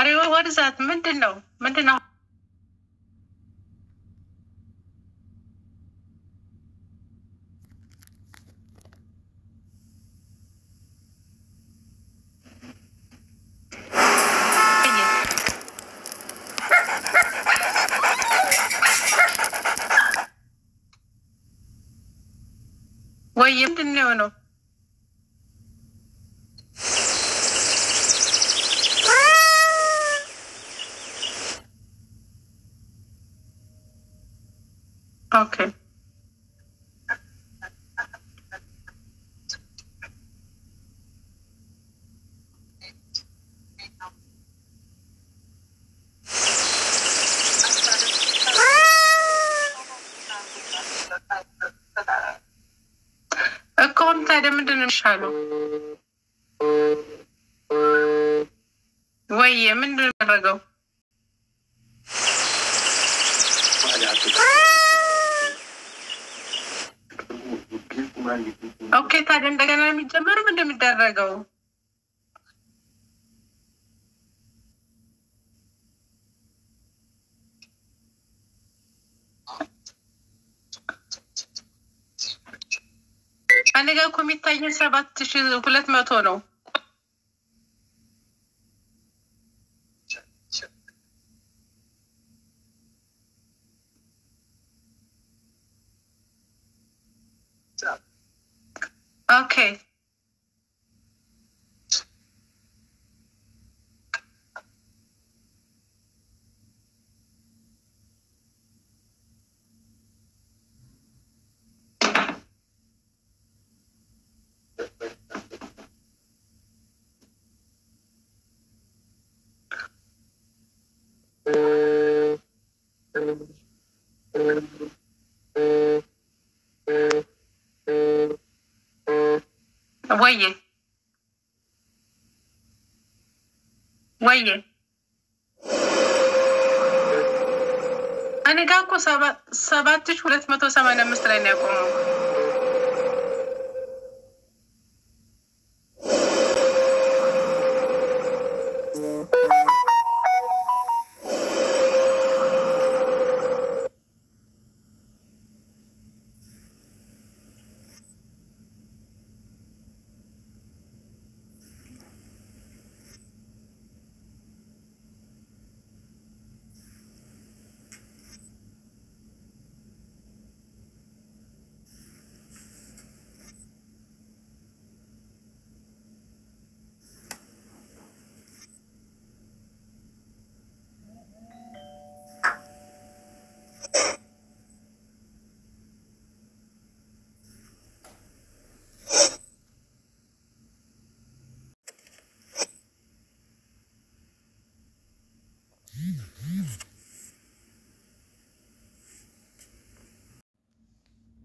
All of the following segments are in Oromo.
አሬ ወድዛት ምንድን ነው ምንድን ነው? ወይ ምንድን ነው የሆነው? Okay እኮ አሁን ታዲያ ምንድን ነው የሚሻለው? ወይ ምንድን ነው የሚደረገው? Okay ታዲያ እንደገና የሚጀመረው ምንድን ነው የሚደረገው? እኔ ጋ እኮ የሚታየን 7200 ነው። Okay ወዬ ወዬ እኔ ጋ እኮ 7285 ላይ ነው ያቆመው።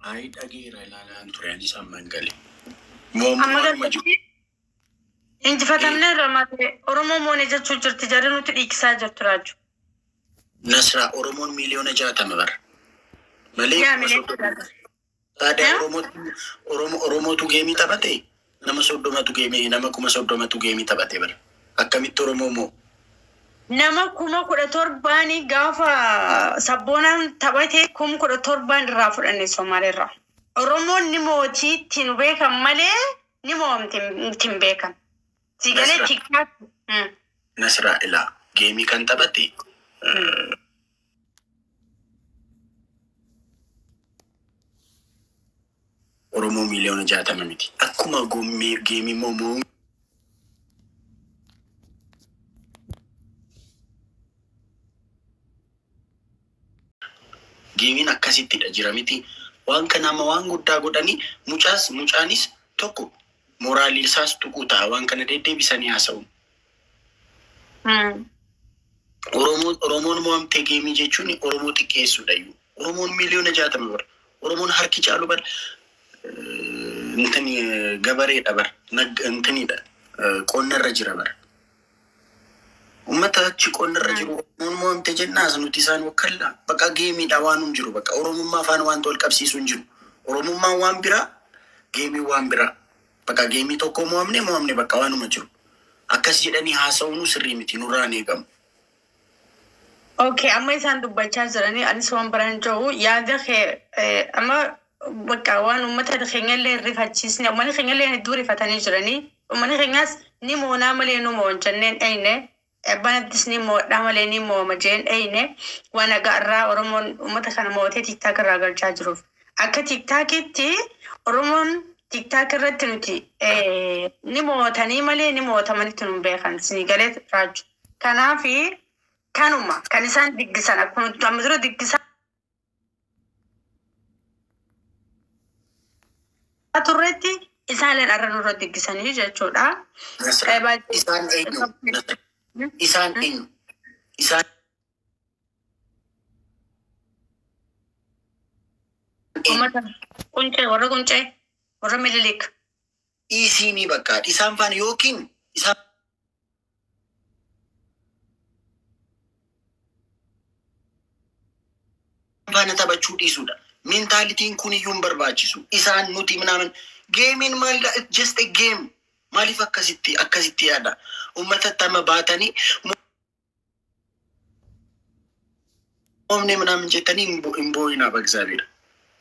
Ayi dhageera ilaalaan ture anis amma hin gale. Amma Mo'ammoo jiru. galteetti injifatamne irra malee Oromoo moone jechuu jirti, jarri nuti dhiikisaa jirtu raaju. Nasraa, Oromoon miiliyoona 60 bara. Malee Yaa kuma miliyoona 30. 60. Taadhaa Oromootu geemii taphate, nama 30tu geemii, nama 30,000tu geemii taphate bara. Akkamitti Oromoo moo? Nama 17,000 gaafa sabboonaan taphate 17,000 irraa fudhanne Somaaliirraa. Oromoon ni mootii ittiin beekan malee ni mo'amti ittiin beekan. Sigalee Nasra. tikkaatti. Nasraa, ilaa, geemii kan taphate Oromoo miiliyoona 60 miti. Akkuma geemii moo geemiin akkasittidha jira miti. Waan kana amma waan guddaa godhanii mucaas mucaanis tokko mooraalii isaas tuquu ta'a, waan kana deddeebisanii haasa'u. Oromoon mo'amtee geemii jechuun Oromoo xiqqeessuudha iyyuu. Oromoon miiliyoona 60 bara. Oromoon harki caalu bara. Intini gabareedha bara. Intinidha. Qonnarra jira bara. Uummata achi qonnarra jiru Oromoon mo'amte jennaas nuti isaan wakkalla. Bakka geemiidha waan hin jiru. Bakka Oromummaa afaan wanta wal qabsiisu hin jiru. Oromummaan waan biraa, geemiin waan biraa. Bakka geemii tokko mo'amne mo'amne, bakka waanuma jiru. Akkas jedhanii haasa'uun sirrii miti, nurraan eegamu. Okay, amma isaan dubbachaa jiranii anis waan biraan jiru yaada kee amma bakka waan uummata keenyallee hin rifachiisne, uummanni keenyallee hedduu rifatanii jiranii, uummanni keenyas ni moonaa malee nu moon jenneen dhayne, banattis ni moodhaa malee ni mooma jeen dhayne. Waan haga irraa Oromoon uummata kana mootee TikTok irraa galchaa jiruuf akka TikTokitti Oromoon TikTok irratti nuti ni mootanii malee ni mootamanitti nu beekan sinii galee raaju. Kanaafi kanuma kan isaan diggisan akkuma amma dura diggisaa turretti isaan irra nurra diggisanii jechuudha. Nasra, isaan eenyu? Nasra, isaan eenyu? Isaan eenyu? Uummata quncee, warra quncee, warra Mililik. Dhiisiinii bakka isaan faana yookiin isaan faana taphachuu dhiisuudha. Mentalityn kun iyyuu hin barbaachisu. Isaan nuti minaamin gameiin maalidha? It's just a game. Maaliif akkasitti yaada? Uummata tama baatanii moomne minaamin jettanii hin boo'inaa በእግዚአብሔር.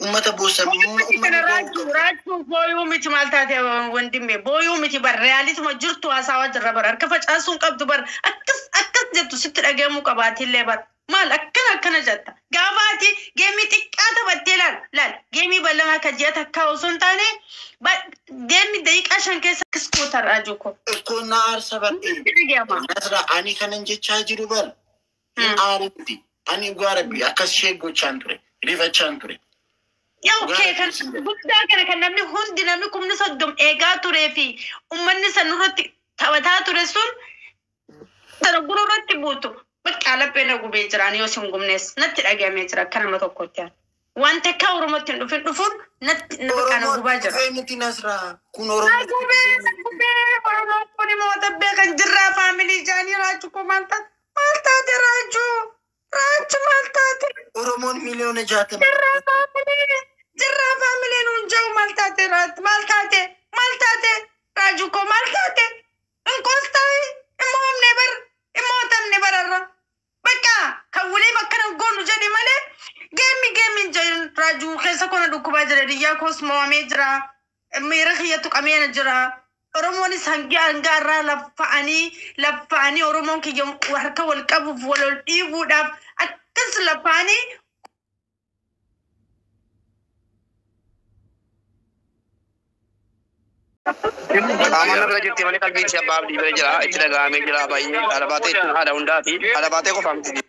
Uummata boossan Kana uummanni boo'uu raachuu qabu. Raachuu booyuu miti, maal taate wandimbe, booyuu miti bar, realituma jirtu haasawaa jirra bar, harka facaasuun qabdu bar, akkas akkas jettu sitti dhagahamuu qabaatillee bar, maal akkana akkana jetta gaafaati game xiqqaa taphattee laal laal, game bal'amaa ka ji'a takkaa osoo hin taane game daqiiqaa 5 keessa akkas goota raajuu ko. እኮ na aarsa badhee. Sitti dhagahama. Nasra, ani kanan jechaa jiru bar hin aaru miti. Ani dhugaa rabbi akkas ishee gochaan ture. Rifachaan ture. Yaa Dhugaa okay, kan rabbi sin jedha. guddaa kana kan namni hundi, namni 30,000 eegaa turee fi uummanni san irratti taphataa ture sun sana gurra irratti buutu. Bakka laphee na gubee jiraan yoo sin gubnees natti dhagahamee jira akka nama tokkotti. Wanta akka Oromootti hin dhufin dhufuun natti na bakka na Oromoon gubaa jira. dhufee miti Nasra. Kun Na Oromootti gubee dhufee na miti. gubee, Oromoon kun immoo tabbee kan jirraa family jaanii. Raachuu koo, maal taate, maal taate raachuu, raachuu maal taate? Oromoon miliyoona 60. Jirraa family, jirraa family nuun jiru, maal taate raat, maal taate, maal taate raajuu koo, maal taate? Inkoostaayi immoomne bar, immootamne bararra bakka kan waliif akkana goonu jedhi malee game gameiin jedhin raajuu keessa kona dhukkubaa jira, diyyaa koos mo'amee jira, miira kiyyatu qameena jira. Oromoonis hanga hanga irraa laffa'anii laffa'anii Oromoon kiyya harka wal qabuuf wal ol dhiibuudhaaf akkas laffa'anii. Qaamaan na bira jirti malee qalbiin ishee abbaa abdii bira jira. Itti dhaga'amee jira baay'ee. Haadha baatee jechuun haadha hundaati. Haadha baatee qofaa miti.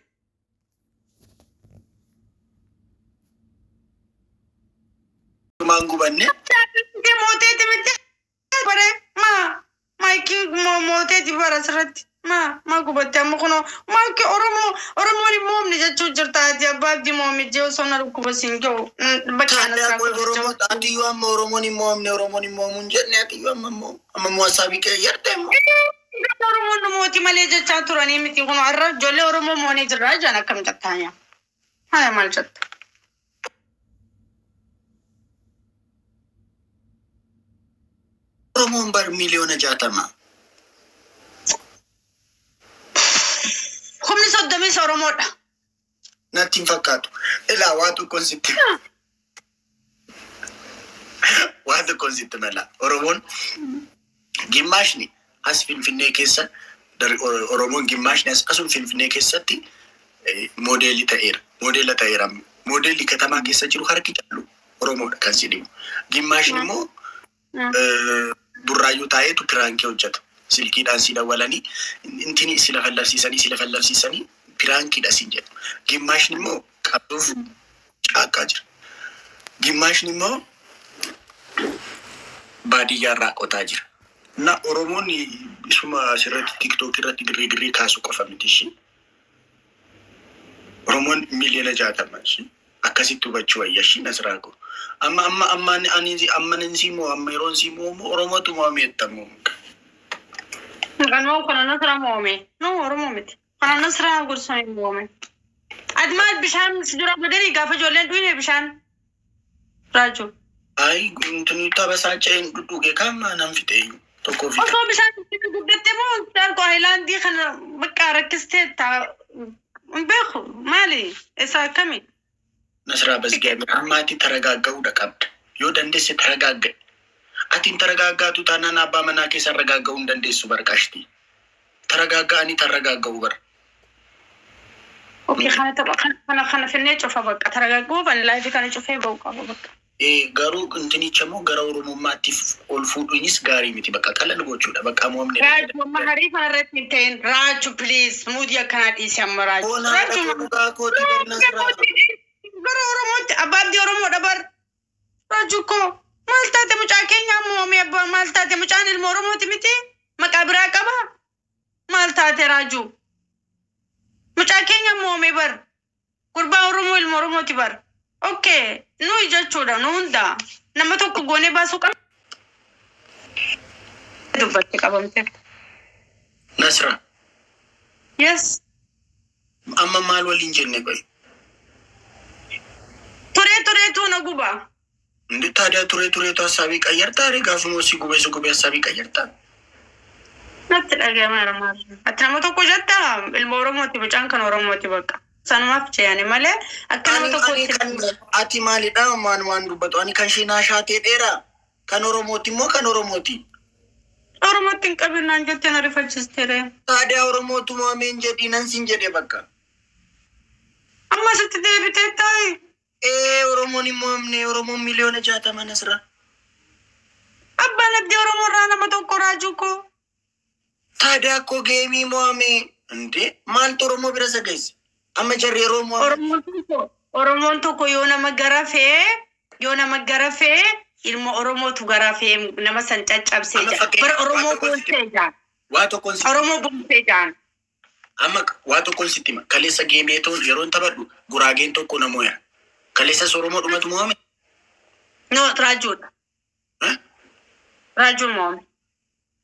Maan gubanne. Mooteeti miti bare, maa maayikii mooteeti bara asirratti maa maa gubatte? Amma kunoo maayikii Oromoo Oromoon hin moomne jechuu jirta ati. Abbaa abdii moomijjee osoo na dhukkuba siin ga'u bakka ana Taaddaa isaa qoy kun Oromoo atiyyuu amma Oromoon hin mo'amne, Oromoon hin mo'amu hin jenne, atiyyuu amma immoo hasaabii qeeyyarte immoo. Oromoon nu mooti malee jechaa turanii miti, kun har'a ijoollee Oromoo moonee jirraa jaan akkam jettaa? Haya, maal jetta? Oromoon bar miliyoona 60. 30,000s Oromoodha. Natti hin fakkaatu. Ilaa, waa tokkoon sitti mala. Oromoon gimmaashni as Finfinnee keessa Oromoon gimmaashni as asuma Finfinnee keessatti moodeelii ta'eera. Moodeela ta'eera. Moodeelli katamaa keessa jiru harki caalu Oromoodha kan si dhibu. Gimmaashni immoo burraayyuu taa'eetu prankii hojjeta. Silkiidhaan si dawwalanii intini si lafallafsiisanii si lafallafsiisanii prankiidha siin jedhu. Gimmaashni immoo qabduuf caakkaa jira. Gimmaashni immoo baadiyyaa irraa qotaa jira. Na Oromoon isuma asirratti TikTok irratti dirree dirree kaasu qofa miti ishii. Oromoon miliyoona 60 ishii. Akkasitti hubachuu wayya ishii, Nasraa ko. Amma ani amma nan sii moo amma yeroon sii moo Oromootu mo'ameettamoo. Kanuma kana Nasra moome. No, Oromoo miti. Kana Nasra gorsanii moome. Ati maal bishaan si dura godhanii gaafa ijoolleen dhuyine bishaan? Raajuu. Ay, intini tabasaaceen dhudhuge kama nan fixe. Tokkoo fi Osoo bishaan itti guddatte moo dargo Ayilaandii kana bakka rakkistee taa hin beeku maali isa akkami? Nasraa Bazgaabii amma ati taragaaga'uudha qabda. Yoo dandeesse taragaagga'i. Ati hin taragaaggaatu taanaan abbaa manaa keessa ragaaga'uu hin dandeessu barqaashti. Taragaagga'anii taragaaga'uu bara. Okay, kana tapha kana finnee cufa bakka taragaagguuf ani laayifii kana cufee ba'u qaba bakka. Garuu intinicha immoo gara Oromummaatti ol fuudhuunis gaarii miti bakka qalal gochuudha bakka moomne. Raaju amma harii kana irratti hin ta'in Raaju please muudii akkanaa dhiisi amma Raaju. Oonaadha Raaju dhugaa kooti bari Nasraa. Gara Oromootti abbaabdii Oromoodha bar. Raaju koo maal taate mucaa keenya amma oomee abbaa maal taate mucaan ilma Oromooti miti maqaa biraa qaba maal taate Raaju. Mucaa keenya amma oomee bar. Gurbaa Oromoo ilma Oromooti bar. Okay, nuyi jechuudha nu hunda nama tokko goonee baasuu qabna. Dubbatti qabamte. Nasra Yes. amma maal waliin jenne qoy? Turee tureetu na guba. እንዴ ታዲያ ቱሬ ቱሬቱ ሀሳብ ይቀየርታ ሬ ጋፍሞ ሲጉቤ ሲጉቤ ሀሳብ ይቀየርታ። Natti dhaga'ameera maal. Ati nama tokko jetta ilma Oromooti mucaan kan Oromooti bakka. Sanumaaf jeeyani malee akka nama tokkotti. Ati maalidha waan waan dubbatu ani kan ishee naashaatee dheeraa kan Oromooti immoo kan Oromooti. Oromootti hin qabin naan jettee na rifachiisteere. ታዲያ Oromootu mo'ameen jedhii nan sin jedhe bakka. Amma sitti deebitee taa'i. Ee Oromoon hin mo'amne Oromoon 60,000,000 Nasra. Abbaan abdii Oromoo irraa nama tokko Raajuu koo. ታዲያ እኮ geemii mo'ame እንዴ maaltu Oromoo bira isa geesse? Amma jarri yeroo mo'ame. Oromoon tokko yoo nama garafee yoo nama garafee ilma Oromootu garafee nama san caccabsee Amma jira. fakkeenya Bara Oromoo waa tokko sitti boonsee jaan. Waa tokkoon sitti Oromoo boonsee jaan. amma waa tokkoon sitti hima. Kaleessa geemii yeroon taphadhu guraageen tokko na mo'eera. Kaleessas Oromoo dhumatu mo'ame. No, Raajuudha. Raajuu mo'ame.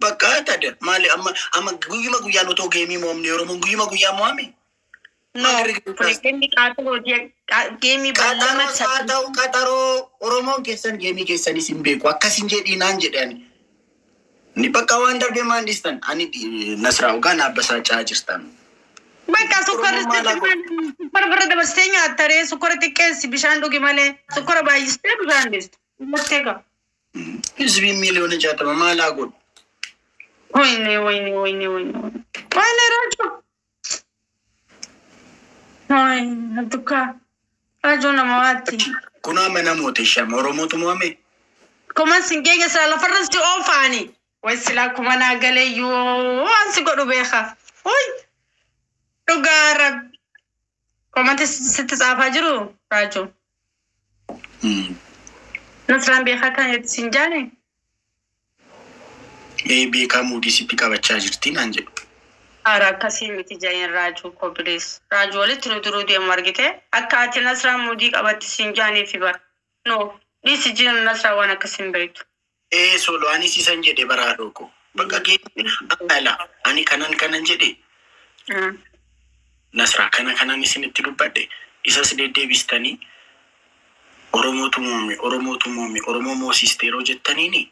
Bakka taada maali amma amma guyyuma guyyaan otoo geemii mo'amne Oromoon guyyuma guyyaa mo'ame. No, kuni geemii qaaxaloo geemii bal'aa Qaxaroo haa ta'u qaxaroo Oromoon keessan geemii keessanis hin beeku akkasin jedhii naan jedhe ani. Ni bakka waan darbe maan dhiistan ani Nasraa ogaa naabbasaa jirtan. Bakka sukkarri sukkara bira dabarsitee nyaatta ree sukkara xiqqeessi bishaan dhugi malee sukkara baay'istee bishaan dhiistu. Dhumattee qaba. Hizbiin 60,000,000 maal haa godhu? Wayne wayne wayne wayne wayne Raajuu. Wayne dukkaa Raajuu nama waatti. Kun amma namoota ishama Oromootu mo'ame. Kuman sin keenya sila lafarra si oofaani. Way silaa kuma naa galee yoo waan si godhu beeka. Way dhugaa rabbi. Komanti sitti tsaafaa jiru Raajuu. Nasraan beekaa kan itti sin jaane. Ee beekaa muudii sitti qabachaa jirti naan jedhu. Haara akkasii miti jahin Raajuu koo bilis. Raajuu walitti nu duruu deemu argite. Akka ati Nasraan muudii qabatti sin jaaniifi bara. No dhiisi jiran Nasraan waan akkasii hin beektu. Ee solo ani sisan jedhe baraa dhoko. Bakka geemii amma ilaa ani kanan kanan jedhe Nasraa kana kanan isinitti dubbadhe isas deddeebistanii Oromootu mo'ame Oromootu mo'ame Oromoo moosiste yeroo jettaniini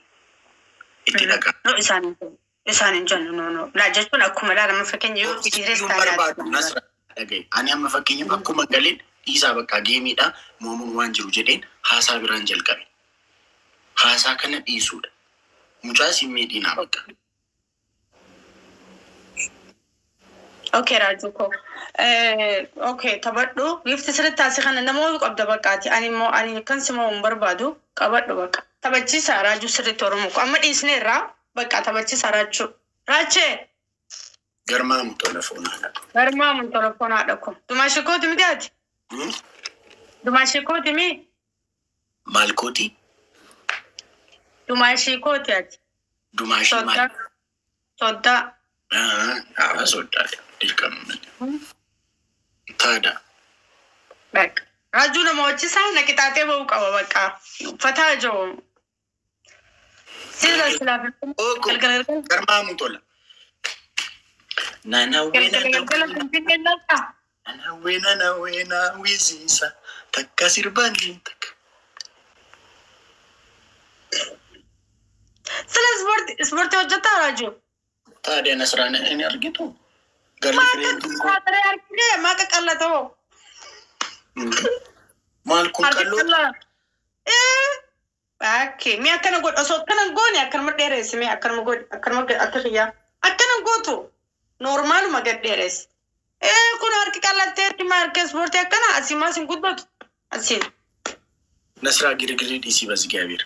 itti dhagaa. No isaan hin jennu. Isaan hin jennu no no. Laa jechuun akkuma ilaalama fakkeenya yoo Iyyuu barbaadu Nasraa dhagaye. Ani amma fakkeenyaaf akkuma galeen dhiisaa bakka geemiidha moomuun waan jiru jedheen haasaa biraan jalqabe. Haasaa kana dhiisuudha. Mucaa si miidhinaa bakka. Okay Raajuu koo. Okay taphadhu. Gifti sirriitti taasise kana namoota qabda bakkaati. Ani immoo ani kan si moo hin barbaadu qabadhu bakka. Taphachiisa Raajuu sirriitti Oromoo koo. Amma dhiisneerraa bakka taphachiisa Raachuu. Raachee. Garmaamu telefoonaa haadha. Garmaamu telefoonaa haadha koo. Dumaashii kooti miti ati? Dumaashii kooti mi? Maal kooti? Dumaashii kooti ati? Dumaashii maal? Soddaa. Haa soddaadha. Dirqama malee. Taada. Bakka. Raajuu nama wachisaa na qixaaxee ba'uu qaba bakka. Uffataa jiru. Sila sila. Galgala galgala. Garmaamu tola. Nanawwee Galgala galgala finfinnee lafa. nanawwee nanawwee naawwisiisa takka sirbanii takka. Sila ispoortii hojjetaa Raajuu? Taadee Nasraan inni argitu. Maaqa Garli qaaxaree argitee maaqa qallatoo. Maal kun Harki qalloo? qallaa. Bakkee mi akkana godhu osoo akkana hin goone akkanuma dheeressi mi akkanuma godhi akkanuma akka kiyyaa akkana hin gootu noormaaluma gad dheeressi. Kun harki qallatteetti ma harka ispoortii akkana asii maas hin guddatu asiin. Nasraa girgirii dhiisii በእግዚአብሔር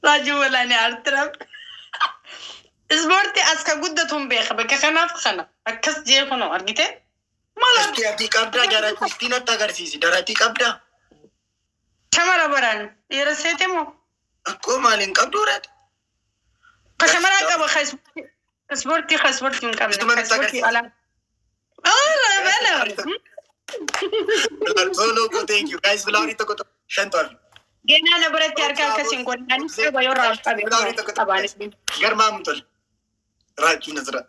Raajuu walaanee artiraaf. Ispoortii as ka guddatu hin beeka bakka kanaaf kana akkas jee kunoo argite. Maal Istii ati qabdaa daratii istii natti agarsiisi daratii qabdaa. shamara baraan dhiira seete moo? Akkoo maaliin qabdu reet? Ka shamaraa qaba ka ispoortii ka ispoortii hin qabne Istuma ka natti ispoortii agarsiisi. alaa. Ala bala. Solo ko thank you guys bilawri tokko tokko shan to'afi. Geenaa na biratti harka akkasiin godhe anis qaba yoo raaf qabe Bilawri tokko tokko qabaanis. garmaamu tole. Raajuu Nasraa.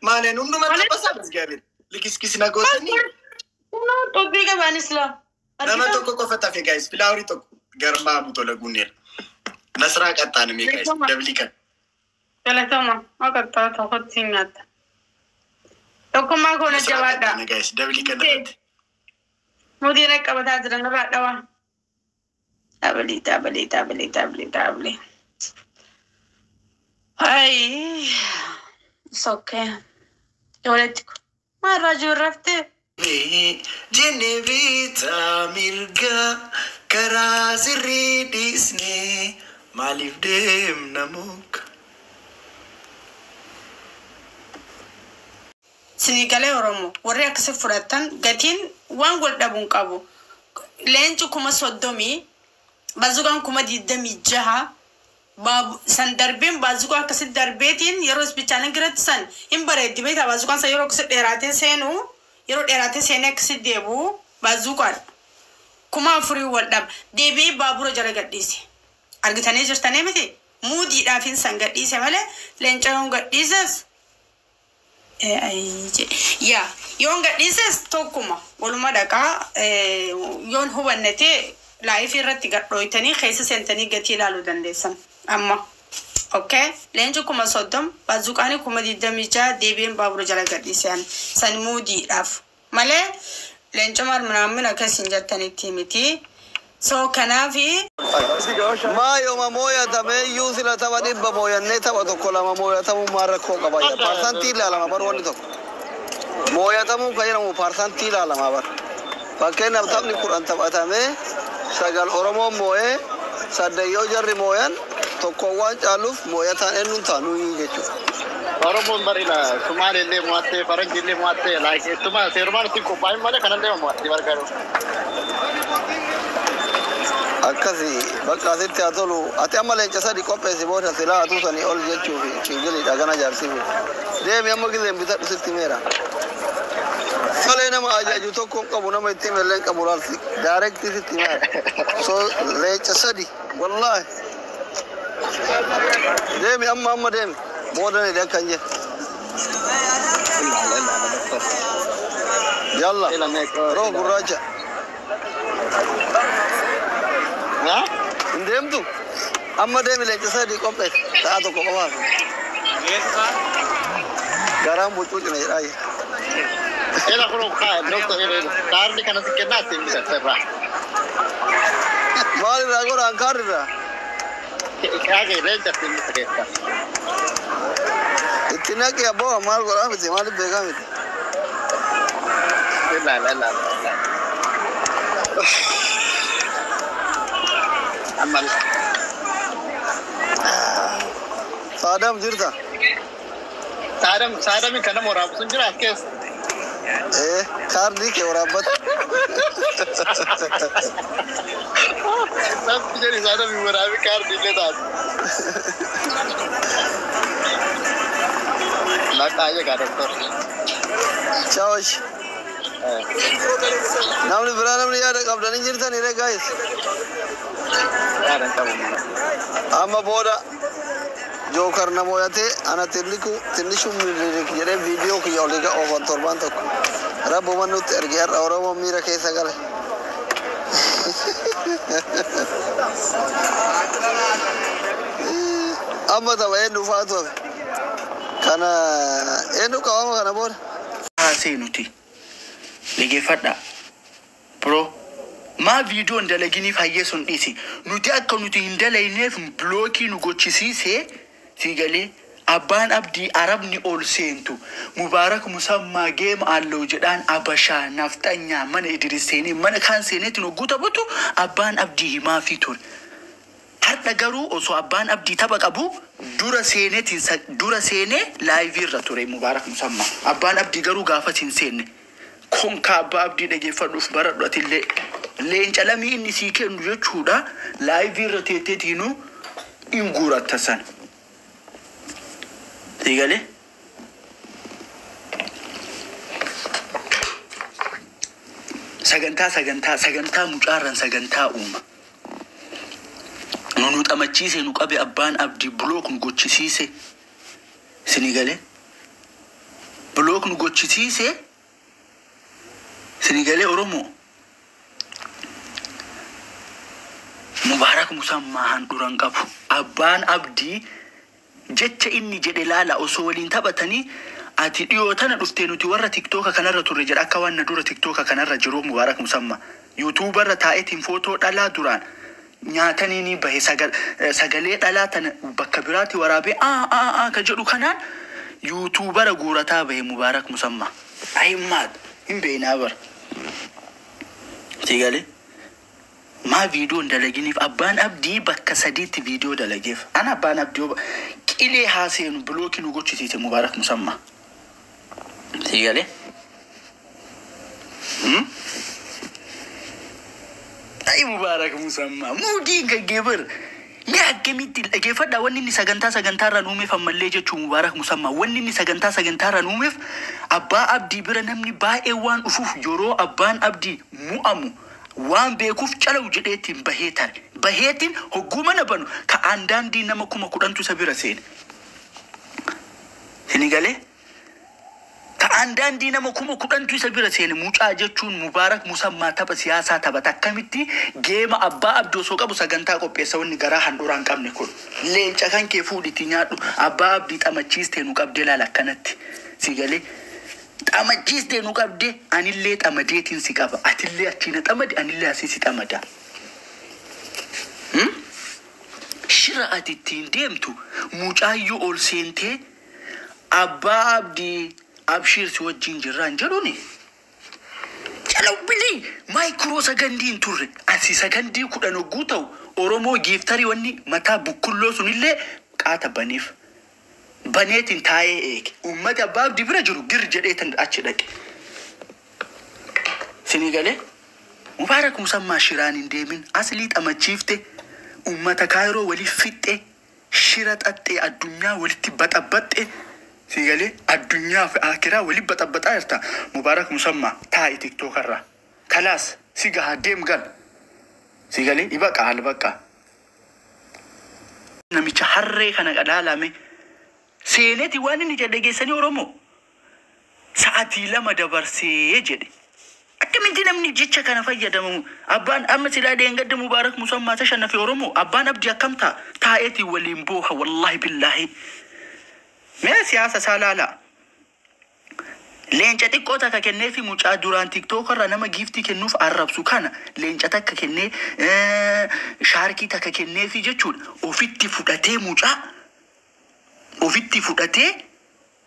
Maaleen hunduma taphasaa በእግዚአብሔር likiskis na gootanii Xobbee qabaanis laa. nama tokko qofa tafe guys bilawri tokko garmaamu tola gunneera. Nasraa qaxxaaname guys dabli kan. Galatoma maqattaa tokkotti hin nyaatta. Tokkummaa koona Nasraa jabaadha. qaxxaane guys dabli kan irratti. Mootiin qabataa jiran irraa dhawaa. Dabalii dabalii dabalii dabalii dabalii. Ayi. It's okay. Walitti maal raajuu raftee? Jenne bitaa mirga karaa sirrii dhiisnee maaliif deemna muka? Sinigalee Oromoo warri akkasi fudhatan gatiin waan wal dhabu hin qabu. Leenci 30,000 bazuqaan 26,000 san darbeen baazuqaa akkasi darbeetiin yeroo isbichaanin giratti san hin bareeddi beektaa baazuqaan san yeroo akkasi dheeraatee seenu yeroo dheeraatee seenee akkasi deebi'u baazuqaadha. 4,000 wal dhaba deebi'ee baabura jala gadhiise. Argitanii jirtanii miti muudiidhaaf hin san gadhiise malee leenca yoon gadhiises yaa yoon gadhiises tokkuma waluma dhaqaa yoon hubanne ta'e laayifii irratti gadhooytanii keessa seentanii gatii ilaaluu dandeessan amma. Okay? Leenci 30,000 baazuqaanii 26,000 deebiin baabura jala gadhiisan san muudiidhaaf malee leenca marminaamin akkas hin jettanitti miti. So kanaafi Maayoma mooyatamee sila tapha 100 mooyannee tapha tokko lama mooyatamuu rakkoo qaba. Paarsantii ilaalama bar wanni tokko. Mooyatamuun kan jedhamu paarsantii ilaalama bar. Fakkeenyaaf taphni 10 taphatamee 9 Oromoon moo'ee 8 yoo jarri mooyan tokko waan caaluuf mooyataan eenyuun taanuu jechuudha. Oromoon barila Sumaalillee mo'attee Faranjiillee mo'attee like ittuma seerumaan ittiin qophaa'in malee kanallee mo'attee bargaaru. Akkasi bakka asitti haa tolu ati amma leenca sadi qopheessi booda silaa atuu sanii ol jechuuf shingiliidha gana jaarsiif. Deemi amma gizeen bitadhu sitti meera. Malee nama ajaju tokko hin qabu nama itti himellee hin qabu laalsi daarektii sitti meera. So leenca sadi wallaahi. Deemi amma amma deemi booda ni akkan jedhe. Yalla roo gurraacha. Hin deemtu amma deemi leenca sadi qopheessi sa'a tokko qofaaf. Garaan bucuu cina jedhaa jira. Ela kun doktor kaardi kana si kennaa ittiin bitatta irraa. Maal irraa godhaan kaardi irraa? Kaagee leenca ittiin bita keessa. Itti naqi abboo maal godhaa miti maaliif beekaa miti. Ilaala ilaala. Amma Saadaam jirta? Saadam saadami kana waraabu sun jira as keessa. Kaardii kee waraabbata. Namni jedhi saadami waraabi kaardii illee taatu. Laqaa eegaa doktor. Chaawosh. Namni biraa namni yaada qabdan hin jirtan hiree gaayis. Yaada hin qabu. Amma booda jookar na mooyatee ana tilliku tillishu milirik jedhee viidiyoo kiyya olii oofan torbaan tokko. Rabbuma nutti erge har'a Oromoo miira keessa gale. Amma tapha eenyu faatu hafe? Kana eenyu qabama kana booda? Haasee nuti dhageeffadhaa. Bro, maa viidiyoo hin dalaginiif hayyee sun dhiisi. Nuti akka nuti hin dalayneef block nu gochisiisee, sii galee, abbaan abdii arabni ol seentu Mubaarak Musammaa game አለው jedhaan abashaa nafxanyaa mana Idris seenee mana kaan seeneetiin hogguu taphatu abbaan abdii himaafii ture. Har'a garuu osoo abbaan abdii tapha qabu dura seeneetiin dura seenee live irra ture Mubaarak Musammaa. Abbaan abdii garuu gaafas hin seenne. Konka abbaa abdii dhageeffadhuuf baradhu atillee. Leenca lamii inni sii kennu jechuudha. Live irra teetteetiinuu hin guuratta sana. Sii galee? Sagantaa mucaarran sagantaa uuma. Nu xamachiise, nu qabe abbaan abdii, block nu gochisiise. Isinii galee? Block nu gochisiise. Isinii galee, Oromoo? Mubaarak Musammaa handhuran qabu. Abbaan abdii jecha inni jedhe laala. Osoo waliin taphatanii, ati dhiyoo tana dhuftee, nuti warra TikToka kanarra turre jedha. Akka waan na dura TikToka kanarra jiru Mubaarak Musammaa. YouTuberra taa'eetiin footoo dhalaa duraan nyaatanii ni bahe, sagalee dhalaa tana bakka biraatti waraabee aa aa aa ka jedhu kanaan YouTubera guurataa bahe Mubaarak Musammaa. Ayimmaat hin beeknaa bara. Sii maa viidiyoo hin dalaginiif abbaan abdii bakka sadiitti viidiyoo dalageef. Ana abbaan abdii qilee haaseenu block nu gochisiise Mubaarak Musammaa. Sii galee? Ay Mubaarak Musammaa muudiin gaggeefar. Mee akkamitti dhageeffadhaa, wanni inni sagantaa sagantaarraan uumeef ammallee jechuu Mubaarak Musammaa, wanni inni sagantaa sagantaarraan uumeef abbaa abdii bira namni baay'ee waan dhufuuf, yeroo abbaan abdii mu'amu waan beekuuf calawu jedheetiin bahee tare. Baheetiin hogguu mana banu ka aandaandii nama 10,000tu isa bira seene. Sini galee? Ka aandaandii nama 10,000tu isa bira seene. Mucaa jechuun Mubaarak Musammaa tapha siyaasaa taphata. Akkamitti game abbaa abdii osoo qabu sagantaa qopheessa wanni garaa handhuraa hin qabne kun? Leenca kan kee fuudhitti nyaadhu. Abbaa abdii xamachiistee nu qabdee laala akkanatti. Si galee? Xamachiistee nu qabdee, anillee xamadeetiin si qaba. Atillee achii na xamadi, anillee asii si xamada. Shira ati ittiin deemtu, mucaayyoo ol seentee abbaa abdii abshiir si wajjin jirraan jedhuuni. Calawbilii micro second hin turre, asii 10 second hogguu ta'u Oromoo gifter wanni mataa bukkulloo sunillee qaata baniif. Baneetiin taa'ee eege. Uummati abbaa abdii bira jiru gir jedhee achi dhaqe. Sinii galee? Mubaarak Musammaa shiraan hin deemin, aslii xamachiifte, uummata Kaayiroo waliif fixxe, shira xaxxee addunyaa walitti baxabbaxxe. Sii galee? Addunyaa fi akiraa walitti baxabbaxaa jirta. Mubaarak Musammaa, taa'i TikTokarraa. Kalaas, si gahaa, deem gal. Sii galee? Ibaqa haal baqa. Namicha harree kana qadaalame seeneeti waan inni jedhe geessanii Oromoo. Sa'atii 2 dabarsee jedhe. Akkamitti namni jecha kana fayyadamu? Abbaan amma silaa deengadda Mubaarak Musammaa tashannafe, Oromoo, abbaan abdii akkam ta'a? Taa'eetii waliin booha, wallaahi billaahi. Mee siyaasa isaa laalaa. Leenca xiqqoo takka kennee fi mucaa duraan TikTokarra nama gift kennuuf arrabsu kana leenca takka kennee, shaarkii takka kennee fi jechuudha. Ofitti fudhatee, mucaa ofitti fudhatee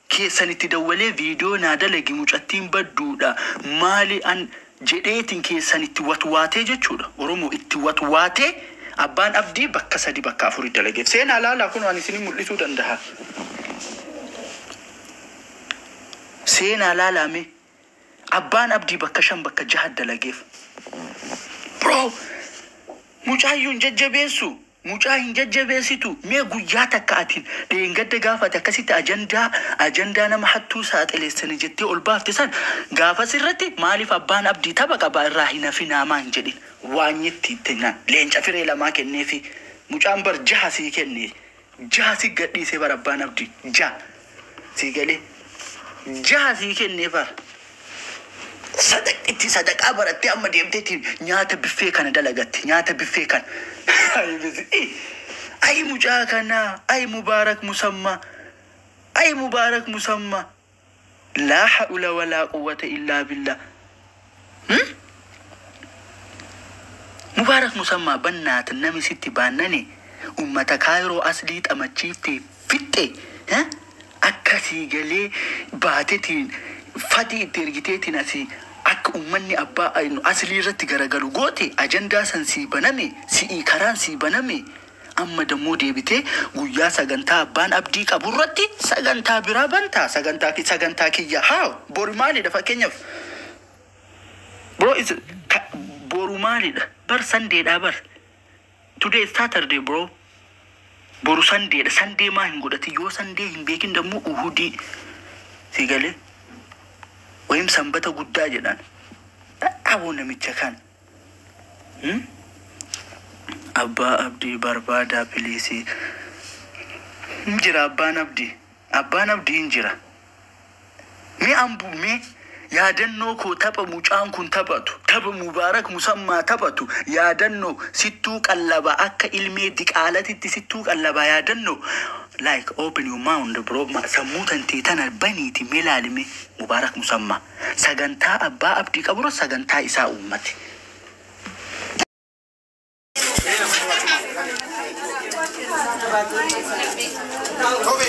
keessanitti dawwalee viidiyoo naa dalagi, mucattiin badduudha maali an jedheetiin keessanitti watwaatee jechuudha. Oromoo itti watwaatee abbaan abdii bakka sadi bakka afurii dalageef. Seenaa laalaa, kun waan isinii mul'isuu danda'a. Seenaa laalame, abbaan abdii bakka shan bakka jaha dalageef. Bro, mucaayyuu hin jajjabeessu. Mucaa hin jajjabeessitu. Mee guyyaa takka atiin dheengadda gaafate akkasitti ajandaa nama hattuu saaxileessani jettee ol baafte san gaafas irratti maaliif abbaan abdii tapha qaba irraa hin hafinaa maan jedhin? Waanyitti itti naan leenca firee lamaa kenneefi mucaan bar jaha sii kenne, jaha si gadhiisee bar abbaan abdii jaha sii galee jaha sii kennee bar. Sadaq itti sadaqaa barattee amma deemteetiin nyaata biffee kana dalagatte, nyaata biffee kana. Ay mucaa kanaa, ay Mubaarak Musammaa, ay Mubaarak Musammaa. Laa hawla walaa quwwata illaa billah. Mubaarak Musammaa, bannaata nami sitti baannane ummata Kaayiroo aslii xamachiiftee fixxe akkasii galee baatetiin fatii itti ergiteetiin asii akka ummanni abbaa aslii irratti garagalu goote. Ajandaa san sii baname, si'ii karaan sii baname. Amma dammoo deebitee guyyaa sagantaa abbaan abdii qabu irratti sagantaa biraa bantaa. Sagantaa kiyya haa boru maalidha? Fakkeenyaaf, bro, is boru maalidha? Bar Sundaydha bar. Today is Saturday, bro. Boru Sundaydha. Sunday maa hin godhati? Yoo Sunday hin beekin dammoo uhudii si galee wayim sanbata guddaa jedhan. Aboo, namicha kan. Abbaa abdii barbaadaa, please. Hin jira abbaan abdii. Abbaan abdii hin jira. Mee ambu mee yaadannoo koo, tapha mucaan kun taphatu, tapha Mubaarak Musammaa taphatu, yaadannoo sittuu qallaba akka ilmee diqaalatitti sittuu qallaba yaadannoo. Like, open your mind, bro. Sammuu tantee tana baniiti mee laalime. Mubaarak Musammaa sagantaa abbaa abdii qaburo sagantaa isaa uummate. Kobe,